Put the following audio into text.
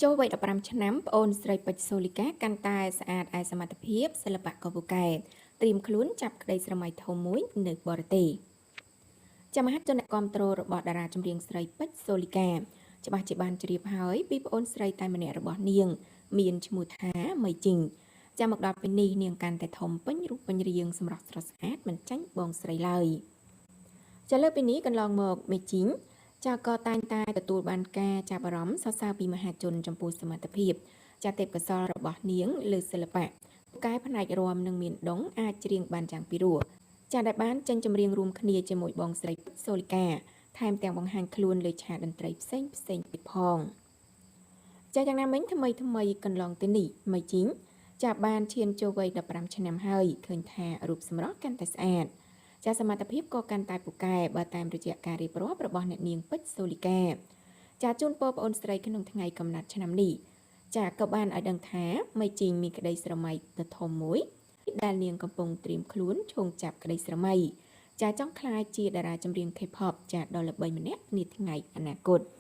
ចូលវ័យ15ឆ្នាំប្អូនស្រីពេជ្រសូលីកាកាន់តែស្អាតឯសមត្ថភាពសិល្បៈក៏ពូកែត្រៀមខ្លួនចាប់ក្តីស្រមៃធំមួយនៅបរទេស។ ចាំមហាជនអ្នកគាំទ្ររបស់តារាចម្រៀងស្រីពេជ្រសូលីកាច្បាស់ជាបានជ្រាបហើយពីប្អូនស្រីតែម្នាក់របស់នាង មានឈ្មោះថាមីជីង។ ចាំមកដល់ពេលនេះនាងកាន់តែធំពេញរូបពេញរាងសម្រស់ស្រស់ស្អាតមិនចាញ់បងស្រីឡើយ។ ចាលើពីនេះកន្លងមកមីជីងចាក៏តែងតែទទួលបានការចាប់អារម្មណ៍សរសើរពីមហាជនចំពោះសមត្ថភាពចាទេពកោសល្យរបស់នាងលើសិល្បៈពូកែផ្នែករំនិងមានដងអាចច្រៀងបានយ៉ាងពិរោះចាដែលបានចេញចម្រៀងរួមគ្នាជាមួយបងស្រីសូលីកាថែមទាំងបង្ហាញខ្លួនលើឆាកតន្ត្រីផ្សេងផ្សេងទៀតផង។ ចាយ៉ាងណាមិញថ្មីថ្មីកន្លងទៅនេះមីជីងចាបានឈានចូលវ័យ15ឆ្នាំហើយឃើញថារូបសម្រស់កាន់តែស្អាតចាសមត្ថភាពក៏កាន់តែពូកែបើតាមរយៈការរៀបរាប់របស់អ្នកនាងពេជ្រសូលីកា។ ចាជូនពរប្អូនស្រីក្នុងថ្ងៃកំណត់ឆ្នាំនេះចាក៏បានឲ្យដឹងថាមីជីងមានក្តីស្រមៃដ៏ធំមួយដែលនាងកំពុងត្រៀមខ្លួនឈោងចាប់ក្តីស្រមៃចាចង់ក្លាយជាតារាចម្រៀង K-pop ចាដ៏ល្បីម្នាក់នាថ្ងៃអនាគត។